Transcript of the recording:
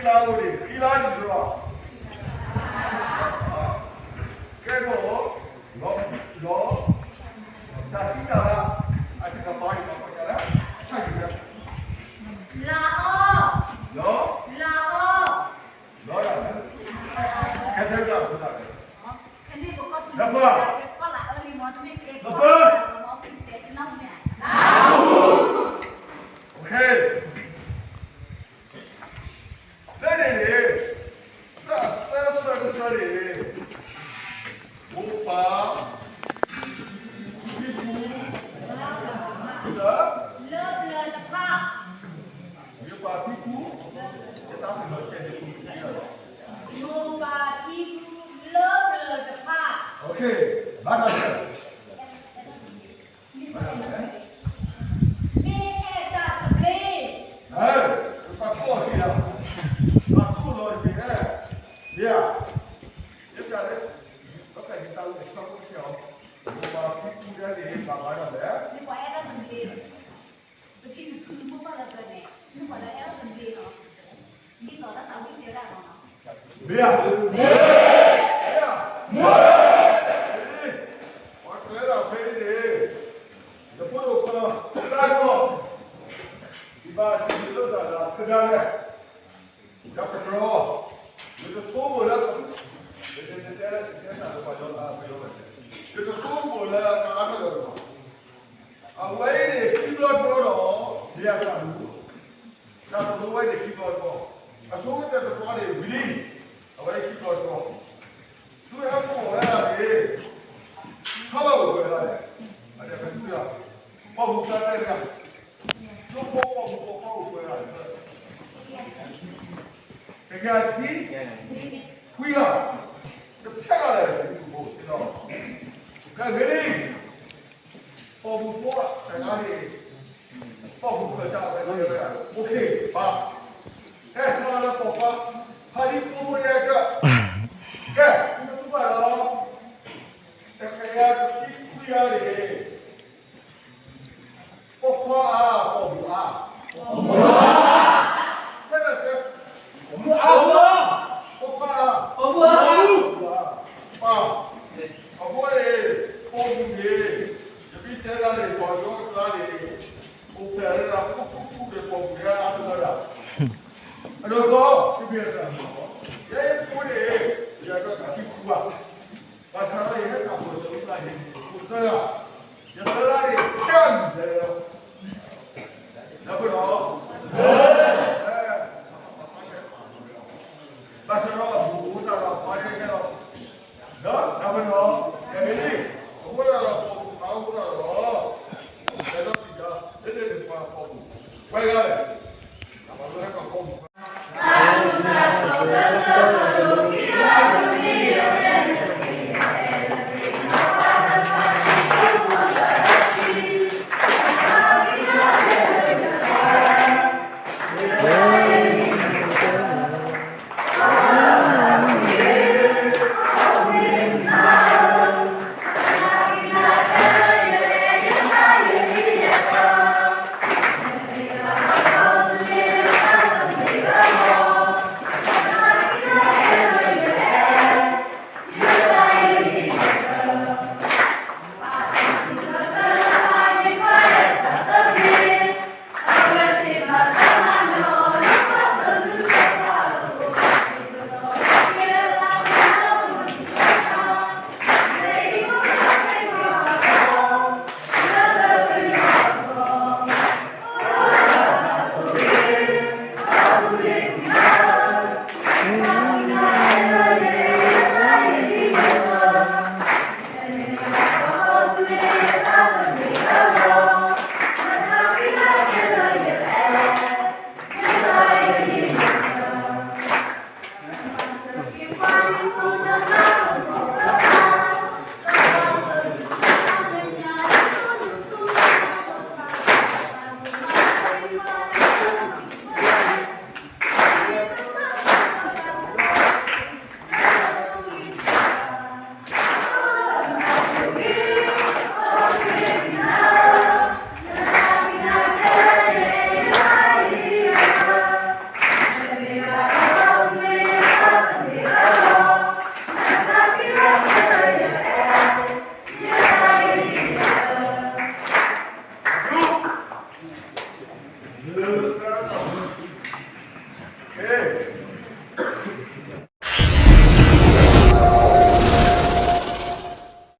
တၢ်အိၣ်န့ၣ် ခံလါန့ၣ်လီၤ. ကဲထီၣ် လီၤ လီၤ တၢ်သံတၢ်ဘၣ် အတကပၤန့ၣ် ပှၤကိးယၤလၢ ဆၣ်ယံၤလၢ လါအီ, လီၤ လါအီ, လီၤ ခဲထဲကၢ်ဖိသၣ်န့ၣ် လၢပှၤ လၢပှၤ ဖဲန့ၣ်န့ၣ် တၢ်သၢဆၢတဆၢန့ၣ် မိၢ်ပၢ် ဖံဖု လၢ လၢပျၢၤတဖၣ် မိၢ်ပၢ်ဖံဖု တၢ်ဖုလီၤဆဲးန့ၣ် ဖုဖုလီၤ မိၢ်ပၢ်ဖံဖု လၢပျၢၤတဖၣ် ဘၣ်တၢ်ဆဲး မ့ၢ်အဲၣ်တၢ်သဘျ့ ပှၤကိးက့ၤလီၤ ပှၤကိးလီၤတက့ၢ် မ့ၢ်ဧါ ယကလဲၣ် ပကဒ်တၢ်အိၣ်န့ၣ် ဆီဖိကဆဲးအီၤ မိၢ်ပၢ်ဖံဖုဒၣ်န့ၣ် ဘၣ်ဘၣ်ဒီးလဲၣ် မ့ၢ်ပှၤအဲၣ်တၢ်သဘျ့ ပဖံဖုမိၢ်ပၢ်လၢပျၢၤန့ၣ် မ့ၢ်ပှၤလၢအဲၣ်တၢ်သဘျ့လီၤ ဒ်သိးတၢ်သးဝံၣ်တဲဒၣ်လီၤ မ့ၢ်ဧါ မ့ၢ်ဧါ ပှၤကျဲဒၣ်ဖဲအံၤန့ၣ် ယဖိဒိၣ်ခွါ တၢ်ကီ ဒ်ဘၣ်တၢ်လိၣ်သးလၢကဒါလဲၣ် ဒီးကတြီ ယတဆိကမိၣ်လၢ ယတဆိကမိၣ်လၢအါကလီၤ အဝဲအံၤန့ၣ် ခံဘျီတဘျီဒီး မ့ၢ်အတၢ်မူ တၢ်ပလိဝဲန့ၣ်ခံဘျီတဘျီ အဆိကတၢၢ်တဘျီန့ၣ် ဝံၤလံ အဝဲခံဘျီတဘျီ သုဟဲမူဝဲဒၣ်န့ၣ် ထီၣ်လီၤဝဲဒၣ်န့ၣ် အဒဲကတူၢ်ယၤ ပိာ်မုၣ်သၢတဲတဂၤ ကျိဖိပိာ်မုၣ်ပိာ်ခွါအိၣ်ပှဲၤဒၣ်န့ၣ် တကယၤဆံ ခွံဂၤ တဖျၢၣ်ဂၤလဲၣ် သုးမုၢ်ဖိသ့ၣ်နီၣ် ကဂ့ၤလံ ပိာ်မုၣ်ဖိတဂၤန့ၣ် ပိာ်မုၣ်ဖိတၢ်ဝဲဝဲ အိၣ်ခ့ဘၣ် ဟဲဆှၢလၢပိာ်ခွါ ဖးဒံဖိဖိယဲကၢ ကဲ သုမ့ၢ်တူၢ်ဘၣ်ဒီး တကယၤတဆံခွံဂၤန့ၣ် ပိာ်ခွါအါ ပိာ်မုၣ်အါ ပိာ်မုၣ်အါ ဖဲန့ၣ် ပိာ်မုၣ်အါ ပိာ်ခွါအါ ပိာ်မုၣ်အါ ပၢ် အဃိန့ၣ် ပိာ်မုၣ်န့ၣ် ယမ့ၢ်တဲဒၣ်န့ၣ် ပှၤကညီအကျါန့ၣ် အိၣ်ဖျဲၣ်လၢဒၣ် ခိၣ်ခိၣ်ခိၣ်န့ၣ် ပိာ်မုၣ်န့ၣ်အါလၢဒၣ် အဒိၣ်ကီ သုမ့ၢ်တၢ်မၤလီၤ ယဲယဖိန့ၣ် ယကသံကွၢ် ဘၣ်ဆၣ်ဒီးယဟဲတၢ်ဖိတၢ်လံၤ ယဖိသၢဂၤ ယသၢဂၤန့ၣ် တၢ်မံၤလဲၣ်လီၤ လၢပဒီး ဘၣ်ဆၣ်ဒီးအဘူးအိၣ်တၢ်ဒီးပှၤဒဲကဲလီၤ ဒီးတၢ်ပဒီး ယမ့ၢ်န့ၣ် အဃိသတးဒီး ပအိၣ်သးအိၣ်သးဒီး ကဲထီၣ်တံၢ်ယၤ လၢန့ၣ်န့ၣ်ပှၤပိာ်မုၣ် ပှၤဂၤလဲၣ် တၢ်ပဒီးဟဲကီၢ်ပိာ်မုၣ် လၢသရၣ်တၢ်မူ, ကဲ,